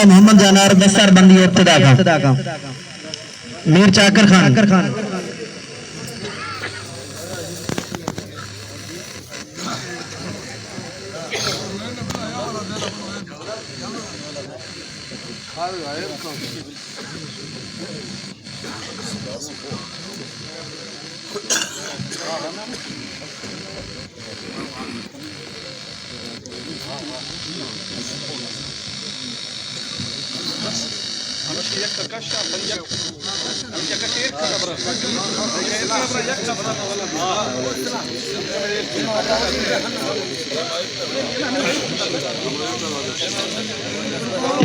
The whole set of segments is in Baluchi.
محمد جانار دستار بندی ابتدا کا۔ میر چاکر خان۔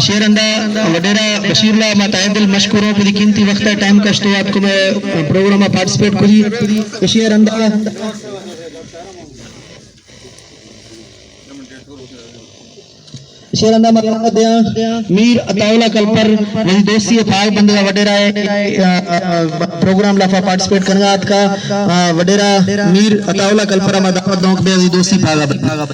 شیر اندا وڈیرا بشیر اللہ، ما تہ دل مشکوروں، پدی قیمتی وقت ء ٹائم کشتو آتکو مئے پروگرام ء پارٹیسپیٹ کری۔ شیر اندا شیر اندا ما دعوت دیاں میر عطاء اللہ کلپر، وزی دوستی پاگ بندگا وڈیرا ہے، آ، آ، پروگرام لافا پارٹیسپیٹ کرنا آتکا، آ، وڈیرا میر عطاء اللہ کلپر ما دعوت دوں کہ بے وزی دوستی پاگا بندگا۔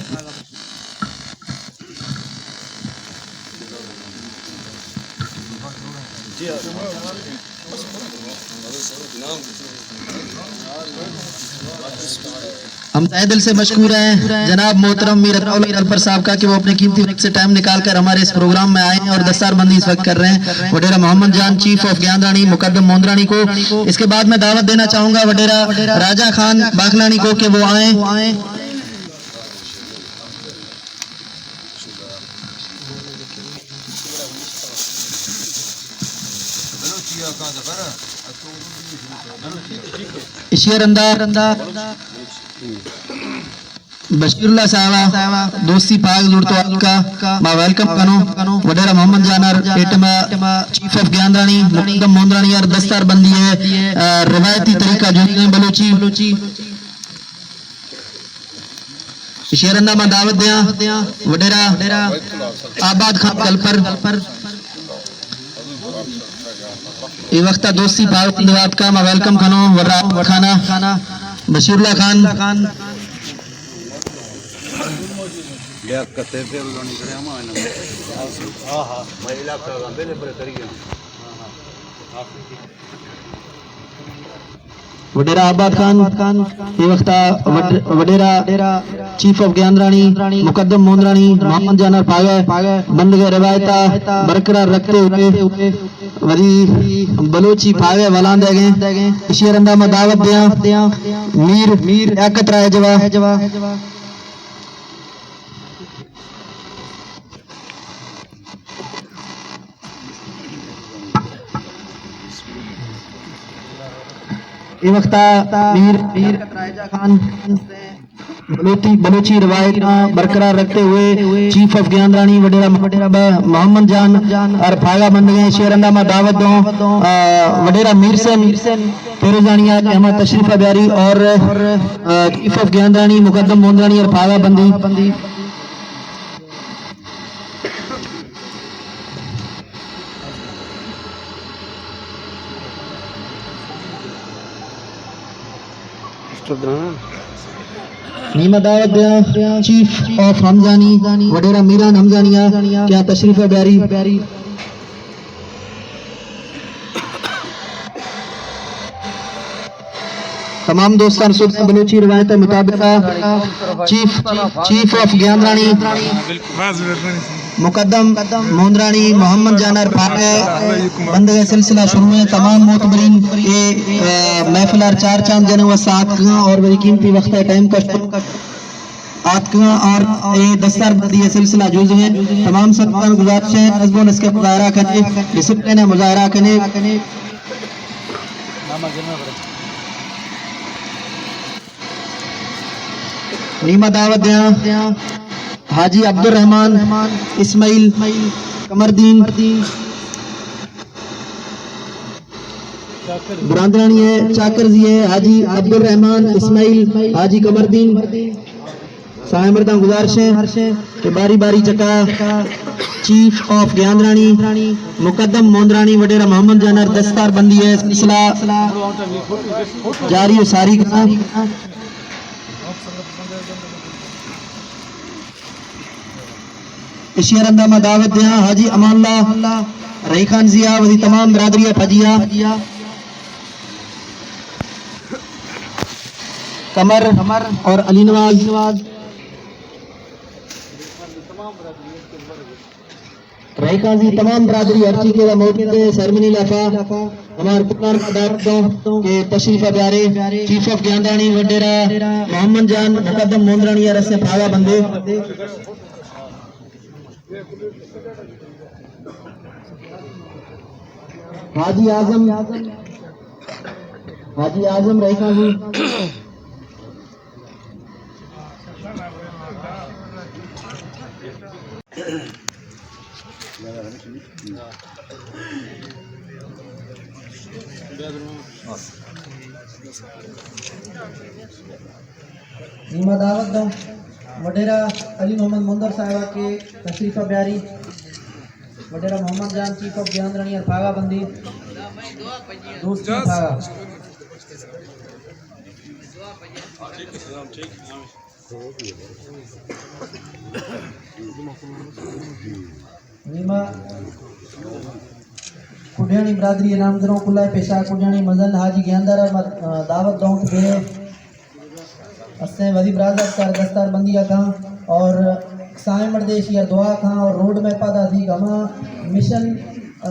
ہم تہہ دل سے مشکور ہیں جناب محترم میر عطاء اللہ کلپر صاحب کا کہ وہ اپنے قیمتی وقت سے ٹائم نکال کر ہمارے اس پروگرام میں آئے ہیں اور دستار بندی اس وقت کر رہے ہیں وڈیرا محمد جان، چیف آف گیاندرانی، مقدم موندرانی کو۔ اس کے بعد میں دعوت دینا چاہوں گا وڈیرا راجہ خان باکلانی کو کہ وہ آئیں۔ ایشی ء رندا بشیر اللہ صاحب ء دوستی پاگ زرتو آتکا، ما ویلکم کنوں۔ وڈیرا محمد جان ار ایٹم ء چیف آف گیاندرانی، مقدم موندرانی ار دستار بندی ء، آ، روایتی طریقہ جوڑ بلوچی۔ ایشی ء رندا ما دعوت دیاں وڈیرا آباد خان کلپر۔ اے وقتا دوستی پاگ بندگا آتکا، ما ویلکم کنوں وڈیرا آباد خان ء بشیر اللہ خان۔ وڈیرہ آباد خان، اے وقتا وڈ-، وڈیرہ چیف آف گیاندرانی، مقدم موندرانی، محمد جانر پاگہ بندگے روایتا برقرار رکھتے ہوئے وتی بلوچی پاگہ ولان دے گئے۔ اشی رندا ما دعوت دیاں میر لیاقت رائے جوا۔ اے وقتا میر، میر خان بلوچی، بلوچی روایت برقرار رکھتے ہوئے چیف آف گیاندرانی وڈیرہ، وڈیرہ محمد جان اور پھاگا بندگیں شیر اندا ما دعوت دوں، آ، وڈیرہ میر سن پیروزانی آ کہ ہما تشریف بیاری اور، آ، چیف آف گیاندرانی مقدم موندرانی اور پھاگا بندی۔ نیمہ دعوت دیاں چیف آف ہمزانی وڈیرہ میران ہمزانی آ کیا تشریف بیاری۔ تمام دوستان سوچ بلوچی روایت مطابق چیف، چیف آف گیاندرانی مقدم موندرانی محمد جانر پاگہ بندگے سلسلہ شروع ہے۔ تمام معتبرین اے، آ، محفل ار چار چاند جنگ و ساتھ اور بڑی قیمتی وقت ہے ٹائم کشت آتکگاں اور اے دستار بندی ء سلسلہ جوزگ ء تمام سنگتاں گزارش ہے نظم و نسق ء مظاہرہ کنے، ڈسپلن ء مظاہرہ کنے۔ نیمہ دعوت دیاں حاجی عبدالرحمان اسماعیل قمردین براندرانی ء چاکرزی ء حاجی عبدالرحمان اسماعیل حاجی قمردین صاحب مرداں گزارش ہے کہ باری باری چکا چیف آف گیاندرانی مقدم موندرانی وڈیرہ محمد جانر دستار بندی ہے سلسلہ جاری و ساری کا۔ شیر اندا ما دعوت دیاں حاجی امان اللہ رئی خان زی ءَ، وتی تمام برادری ءَ، پجی ءَ، قمر اور علی نواز، رئی خان زی، تمام برادری ہرچی کہ موجود ہے، سیرمنی لافا ہمار کلان ما دعوت دوں کہ تشریف بیارے۔ چیف آف گیاندرانی وڈیرا محمد جان مقدم موندرانی ءَ رسیں پھاگا بندے۔ حاجی اعظم، حاجی اعظم رئی خان زی۔ نی ما دعوت دوں وڈیرا علی محمد مندر صاحب ءَ کہ تشریف بیاری۔ وڈیرا محمد جان، چیف آف گیاندرانی ءَ پھاگا بندی۔ دوستی پھاگا۔ نی ما کڈیانی برادری ءِ نام دروں کلائے پیشا، کڈیانی مزن حاجی گیاندر ءَ ما دعوت دوں کہ بے استیں وزیر برازتک ءَ دستار بندی ءَ کاں اور سائیں مڑدے ایشی ءَ دعا کاں اور روڈ میپ ءَ داتی کہ ہما مشن، آ،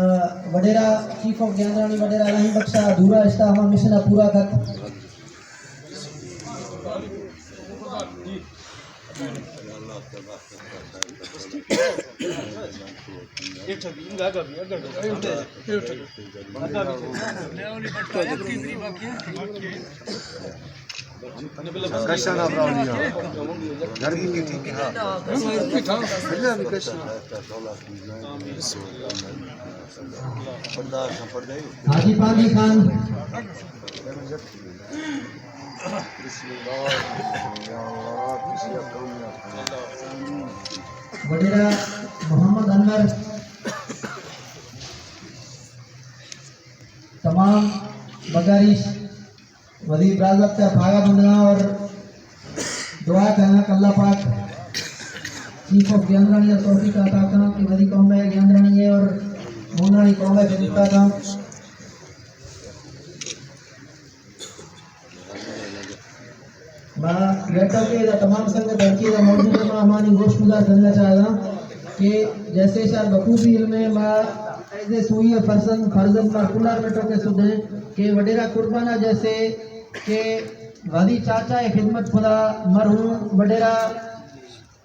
وڈیرا چیف آف گیاندرانی وڈیرا الہی بخش ءَ دورا اشتا، ہما مشن ءَ پورا کت۔ کشنا براؤنی ہاں۔ گرمی کی ٹھیک ہے، ہاں۔ اللہ بھی کشنا۔ حاجی پاندی خان۔ وڈیرا محمد انور۔ تمام بگاریش وزیر برازتک ءَ پھاگا بنداں اور دعا کناں کہ اللہ پاک چیف آف گیاندرانی ءَ توفیق عطا کناں کہ وزیر قوم ءِ گیاندرانی ءَ اور موندرانی قوم ءِ خدمت ءَ کناں۔ ما لیٹر کے دا تمام سنگت ہرچی دا موجود ہے، ما ہمانی گوش گزار کرنا چاہتا کہ جیسے شاید بخوبی علم ہے، ما ایز اے سوئی پرسن، فرض ما کلار میں ٹوکے سدھے کہ وڈیرا قربانہ جیسے کہ وزیر چاچا ءِ خدمت خدا مرحوم وڈیرا،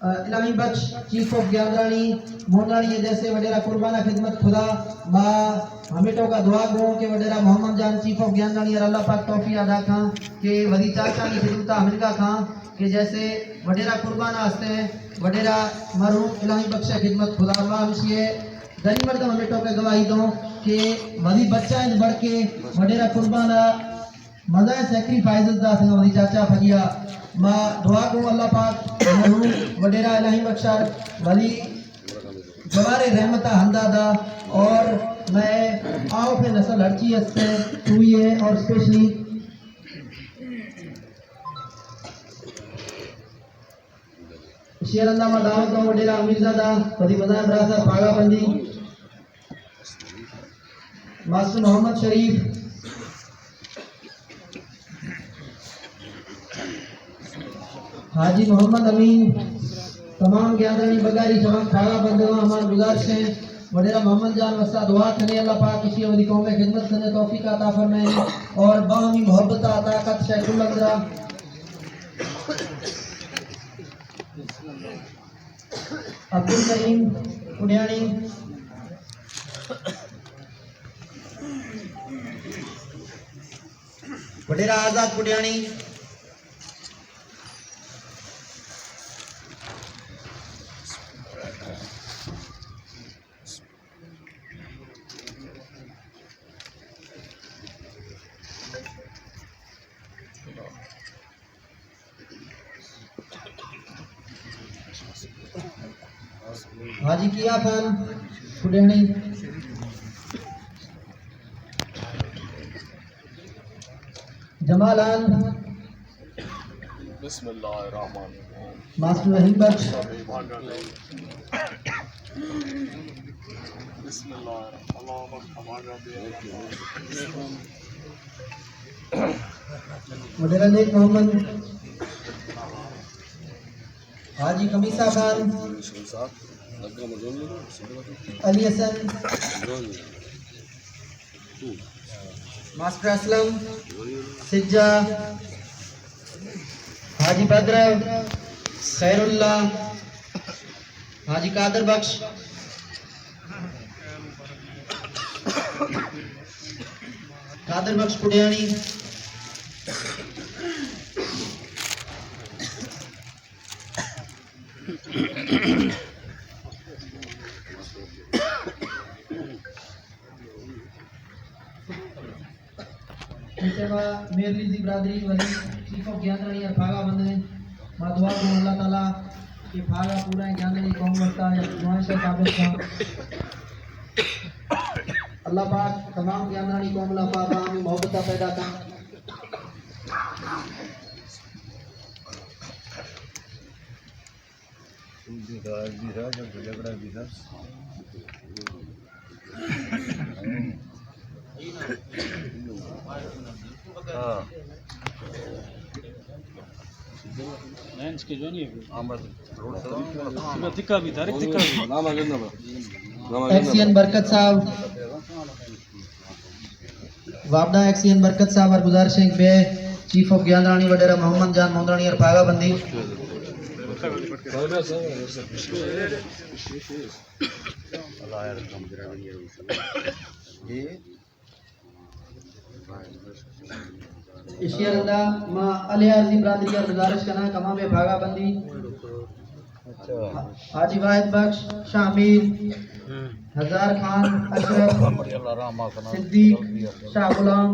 آ، الہی بخش چیف آف گیاندرانی موندرانی ءِ جیسے وڈیرا قربانہ خدمت خدا، ما ہمے ٹوکا دعا گوں کہ وڈیرا محمد جان چیف آف گیاندرانی ءَ اللہ پاک توفیق عطا کاں کہ وزیر چاچانی خدمت ءَ ہمنگا کاں کہ جیسے وڈیرا قربانہ ہستے وڈیرا مرحوم الہی بخش ءِ خدمت خدا۔ ما ہمشی ءَ دری مردم ہمے ٹوکا گواہی دوں کہ وزیر بچہ ءَ بڑھ کے وڈیرا قربانہ مزن سیکریفائسز داتگ ولی چاچا پجیا۔ ما دعا گوں اللہ پاک مرحوم وڈیرا الہی بخش ءَ ولی جوار رحمت ءَ ہندا دا اور مئے آؤکیں نسل ہرچی ہستے سوئی ءَ اور اسپیشلی شیر اندا ما دعوت دوں وڈیرا امیر زادہ، پدی مزاحم براسا پاگا بندی، ماسٹر محمد شریف، حاجی محمد امین، تمام گیادرانی بگاری شما پاگا بندگاں، ہمان گزارش ہیں وڈیرا محمد جان وسا دعا کنے، اللہ پاک اشی ولی قوم خدمت کنے توفیق عطا فرمائے اور باہمی محبت عطا کت شے کل اندرا۔ عبدالکریم کڈیانی، وڈیرا آزاد کڈیانی۔ حاجی کیا خان کڈیانی، جمال خان، بسم اللہ الرحمن الرحیم۔ ماسٹر رحیم بخش، سب ایمان رکھے۔ وڈیرہ نیک محمد، حاجی کمیسا خان، علی حسن، ماسٹر اسلم، سجا، حاجی بدر، خیر اللہ، حاجی قادر بخش، قادر بخش کڈیانی، ایسے ما میرلی زی برادری ولی چیف آف گیاندرانی ءَ پھاگا بندیں۔ ما دعا گوں اللہ تعالیٰ کہ پھاگا پورا گیاندرانی قوم واسطہ یک دعائیں شے ثابت کن۔ اللہ پاک تمام گیاندرانی قوم لا پاک عامی محبت پیدا کن۔ ایکسین برکت صاحب، وابڈا ایکسین برکت صاحب ءَ گزارش ایں کہ بے چیف آف گیاندرانی وڈیرہ محمد جان موندرانی ءَ پھاگا بندی۔ ایشی ءَ رندا ما الیارزی برادری ءَ گزارش کناں کمام ءَ پھاگا بندی۔ حاجی واحد بخش، شاہ میر، ہزار خان، اشرف، صدیق، شاہ غلام،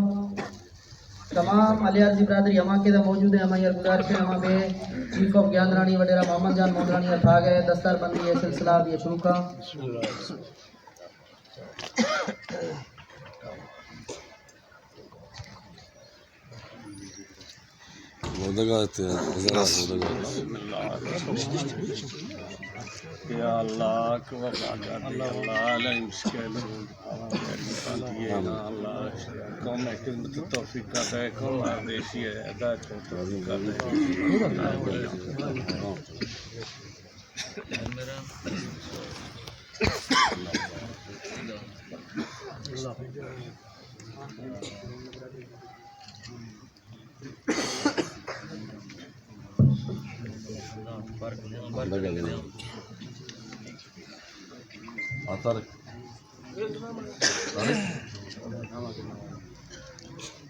تمام الیارزی برادری ہما کہ موجود ہیں، ہمائی گزارش ہے، ہما بے چیف آف گیاندرانی وڈیرہ محمد جان موندرانی ءَ پھاگا دستار بندی ءِ سلسلہ ءَ شروع کا۔ مردگا تے، ہزار مردگا۔ یا اللہ، کہ وفا کر دے، اللہ علیہ مسکین، اللہ قوم خدمت توفیق کا دے، قوم دیشی ہے، ہدایت توفیق کا دے۔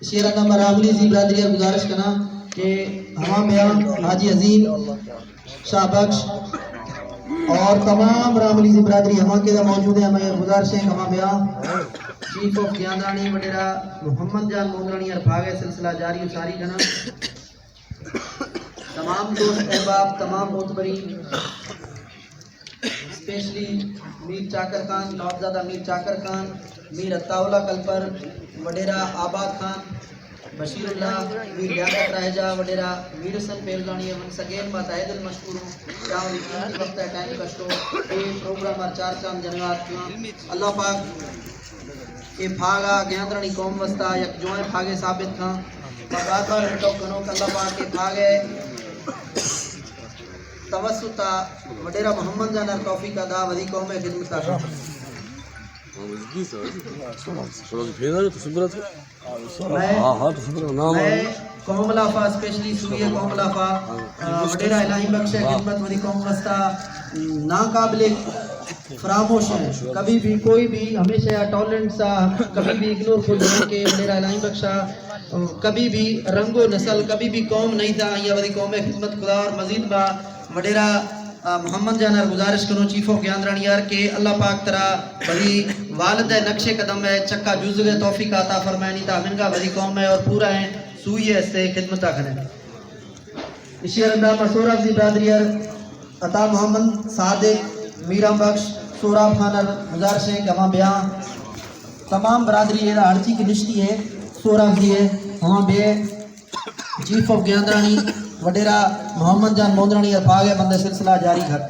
ایشی ءَ رندا ما راہولی زی برادری ءَ گزارش کناں کہ ہما میاں حاجی عظیم، شاہ بخش اور تمام راہولی زی برادری ہما کہ موجود ہیں، ہمائی گزارش ہے کہ ہما میاں چیف آف گیاندرانی وڈیرہ محمد جان موندرانی ءَ پھاگا سلسلہ جاری و ساری کناں۔ تمام دوست احباب، تمام معتبرین، اسپیشلی میر چاکر خان، نوابزادہ میر چاکر خان، میر عطا اللہ کلپر، وڈیرہ آباد خان، بشیر اللہ، میر لیاقت راہجا، وڈیرہ میر حسن پیلگانی، ونس اگین ما تہہ دل مشکور ہوں کہ آ وتی قیمتی وقت ءَ ٹائم کشتو اے پروگرام ءَ چار چاند جنگا اتکاں۔ اللہ پاک اے پھاگا گیاندرانی قوم واسطہ یک جوائیں پھاگے ثابت کن۔ ما بار بار ٹوک کنوں کہ اللہ پاک اے پھاگے توسط ءَ وڈیرہ محمد جان ءَ توفیق عطا وتی قوم ءِ خدمت ءَ کن۔ مئے، ہاں، ہاں، تو سندر نام مئے ہے۔ قوم لافا، اسپیشلی سوئی قوم لافا، آ، وڈیرہ الہی بخش ءِ خدمت وتی قوم واسطہ ناقابل فراموش ہیں۔ کبھی بھی، کوئی بھی، ہمیشہ یا ٹالرنس آ، کبھی بھی اگنور کو جو کہ وڈیرہ الہی بخش آ، کبھی بھی رنگ و نسل، کبھی بھی قوم نہیں تھا، یا وتی قوم خدمت خدا اور مزید با وڈیرہ، آ، محمد جان ءَ گزارش کنوں، چیف آف گیاندرانی ءَ، کہ اللہ پاک ترا وتی والد ءِ نقش قدم ءِ چکا جزگ ءِ توفیق عطا فرمائنی تا ہمنگا وتی قوم ءِ اور پورا ہیں سوئی ءِ ہستے خدمت ءَ کھنے۔ ایشی ءَ رندا ما سہراب زی برادری ءَ عطا محمد، صادق، میران بخش، سہراب خان ءَ گزارش ہے کہ ہما بیاں تمام برادری ءَ ہرچی کہ نشتی ہے، سہراب زی ہے، ہما بے چیف آف گیاندرانی وڈیرہ محمد جان موندرانی ءَ پھاگے بندے سلسلہ جاری کھت۔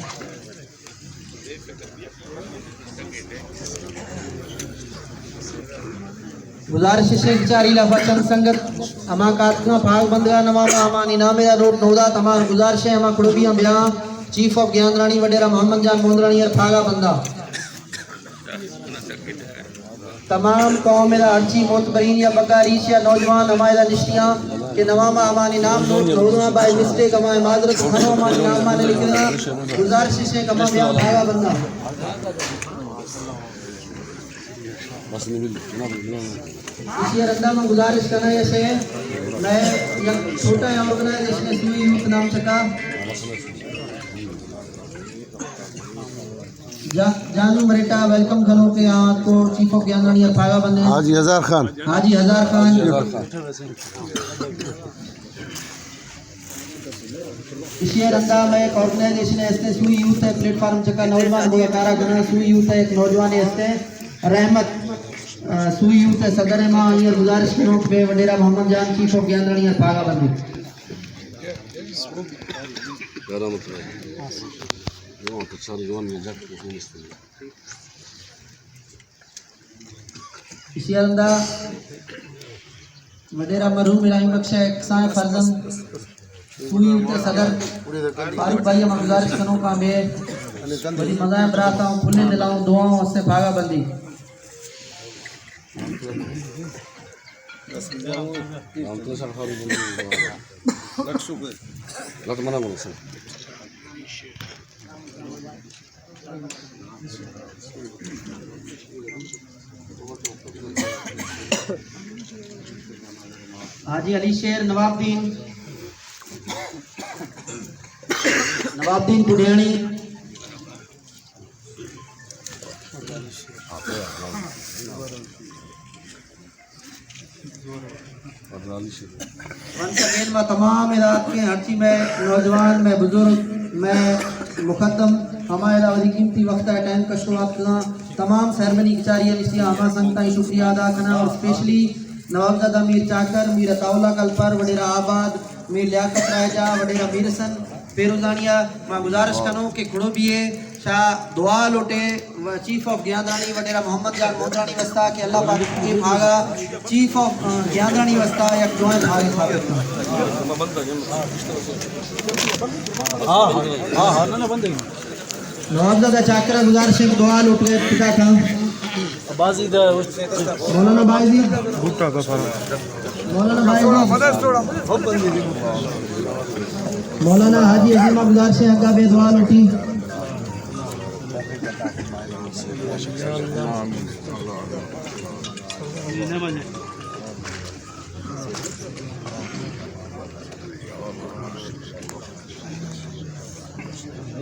گزارش اِش اِنت کہ چاری لافا چند سنگت ہما کاتکاں پاگ بندگا نوابا ہمانی نام ءَ را نوٹ نودات، ہما گزارش اِنت ہما کڑوبیاں بیاں چیف آف گیاندرانی وڈیرا محمد جان موندرانی ءَ را پاگا بنداں۔ تمام قوم ءَ را ہرچی معتبرین یا بکاریش یا نوجوان ہما ءَ را نشتیاں کہ نوابا ہمانی نام نوٹ نوداں، بائی مسٹیک ہما معذرت خواہاں، ہمانی نام ما نہ لکھنا۔ گزارش اِش اِنت کہ ہما بیاں پاگا بنداں۔ ایشی ءَ رندا من گزارش کناں، ایشی ءَ مئے یک چھوٹا آرگنائزیشن اِنت سوئی یوتھ نام چکا۔ جا-، جانو مریٹا ویلکم کنوں کہ آ تو چیف آف گیاندرانی ءَ را پاگا بندے۔ حاجی ہزار خان۔ حاجی ہزار خان۔ ایشی ءَ رندا مئے یک آرگنائزیشن اِنت سوئی یوتھ ءِ پلیٹ فارم چکا نوجوان گڑا کارا کناں، سوئی یوتھ ءِ یک نوجوانے اِنت رحمت، آ، سوئی یوتھ ءِ صدر اِنت، ما آئی ءَ را گزارش کنوں کہ بے وڈیرا محمد جان چیف آف گیاندرانی ءَ را پاگا بندے۔ ایشی ءَ رندا وڈیرا مرحوم الہی بخش ءِ کسانیں فرزند سوئی یوتھ ءِ صدر فاروق بھائی ءَ ما گزارش کنوں کہ ہمے وتی مزائیں براتاں، پھلیں دلاں، دعاؤں ءِ واستہ پاگا بندی۔ حاجی علی شیر نوابدین، نوابدین پڈیانی۔ ونس اگین ما تمام ءَ را کہ ہرچی مئے نوجوان، مئے بزرگ، مئے مقدم، ہما ءَ را وتی قیمتی وقت ءَ ٹائم کشتو آتکگاں۔ تمام سیرمنی کچاری ءَ نشتیاں ہما سنگتانی شکریہ ادا کناں اور اسپیشلی نوابزادہ میر چاکر، میر عطاء اللہ کلپر، وڈیرا آباد، میر لیاقت رائجا، وڈیرا میر حسن پیروزانی ءَ ما گزارش کنوں کہ کڑوبی ءَ شا دعا لوٹے و چیف آف گیاندرانی وڈیرا محمد جان موندرانی واسطہ کہ اللہ پاک اے پاگا چیف آف، آ، گیاندرانی واسطہ یک جوائیں پاگے ثابت کنت۔ ہاں، ہاں، ہاں، ہاں، نہ، نہ، بندے۔ نوابزادہ چاکر ءَ گزارش اِنت کہ دعا لوٹے پتا کن۔ بازی دا مولانا بائزید۔ بوٹا دا سارا۔ مولانا بائزید۔ مولانا حاجی عظیم ءَ گزارش اِنت اگا بے دعا لوٹی۔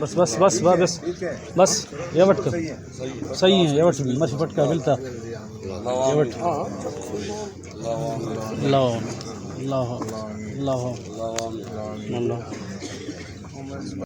بس، بس، بس، بس، بس۔ بس، یہ وٹ کر۔ صحیح ہے، یہ وٹ بھی، مرشی پٹکا ملتا۔ یہ وٹ۔ اللہ، اللہ، اللہ، اللہ، اللہ۔